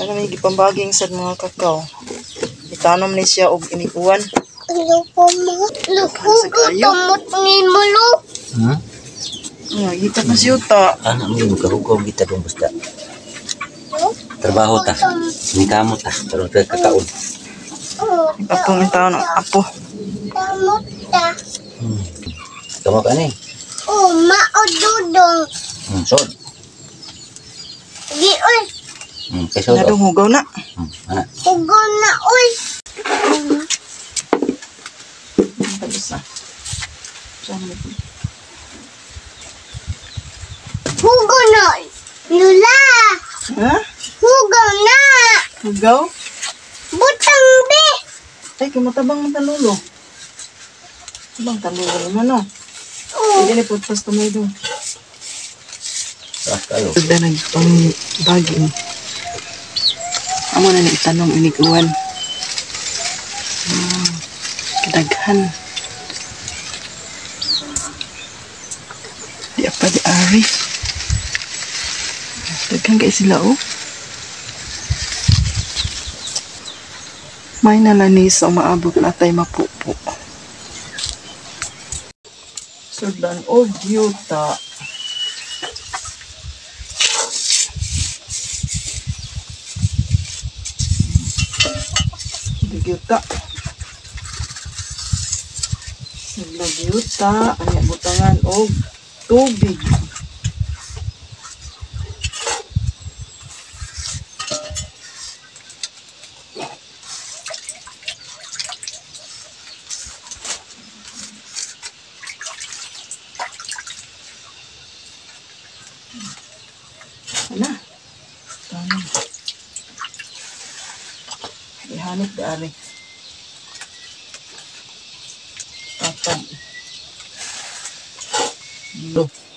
Ano may gipambaging sad mga kakao. Itanom ni siya og iniguan. Loko mo. Loko ko tumot ni mo lo. Ah, kita pa siya ta. Ano mo yung kahugaw kita dong basta. Trabaho ta. Ni kamo ta. Pero ta kakaon. Apong taon ang apo. Tumot ta. Kamo ka ni. Oh, maududong. Sod. Di oy. Kay sod. Nadong hugaw na. Ana. Hugo na oy. Isa. Saan mo? Hugo na. Lula. Ha? Hugo na. Hugaw? Butang be. Ay, kamatabang man talulo. Tabang talulo naman, no? Oh. Hindi ni putpas tumido. Taas kayo. Ganda nagpang baging. Amo na ni itanom iniguan. Kadaghan. Di apa di ari. Daghan kay sila oh. May nalanis sa umaabot na tay mapupo. Sudlan og yuta. Yuta. Sudlan yuta. Ang butangan og tubig. Ana. Tanong. Ihanip dari. Tatag.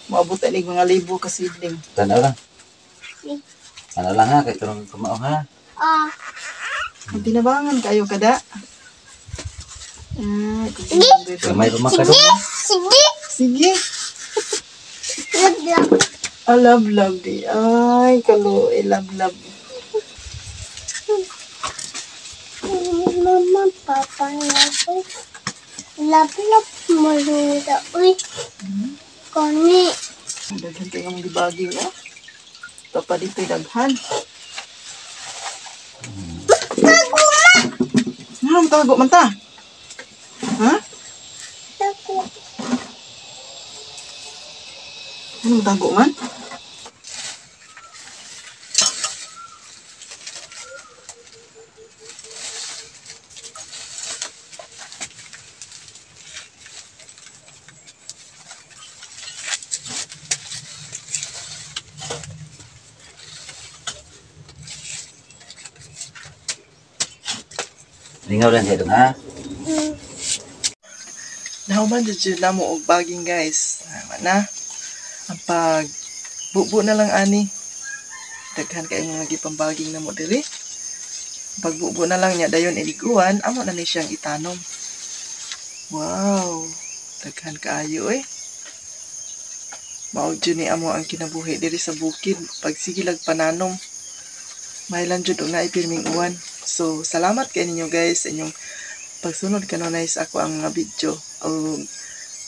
Maabot ani mga libo ka seedling. Tanaw lang. Tanaw lang ha. Kay turong kumao ha. Ah. Ang tinabangan kayo kada. Ah, Gamay pa man ka dong. Sige. Sige. Love, love. Ah, love, love di. Ay, kalo, eh, love, love. Mama, papa na ko. Love, love mo lula. Uy. Kani. Daghan kayo ng gibaging, oh. Papa dito'y daghan. Tago ma. Nga, tago man ta. Ha? Tago. Ano tago man? Lingaw lang siya dong ha. Nahuman jud jud namo og baging, guys. Tama na. Ang pag bubo na lang ani. Daghan kay mga gipambaging namo diri. Pagbubo na lang niya dayon iliguan, amo na ni siyang itanom. Wow, daghan kaayo eh. Mao jud ni amo ang kinabuhi diri sa bukid pag sige lag pananom. Mahailan jud og naay pirming uwan. So, salamat kay ninyo guys sa inyong pagsunod kanunay sa ako ang mga video.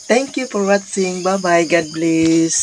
Thank you for watching. Bye-bye. God bless.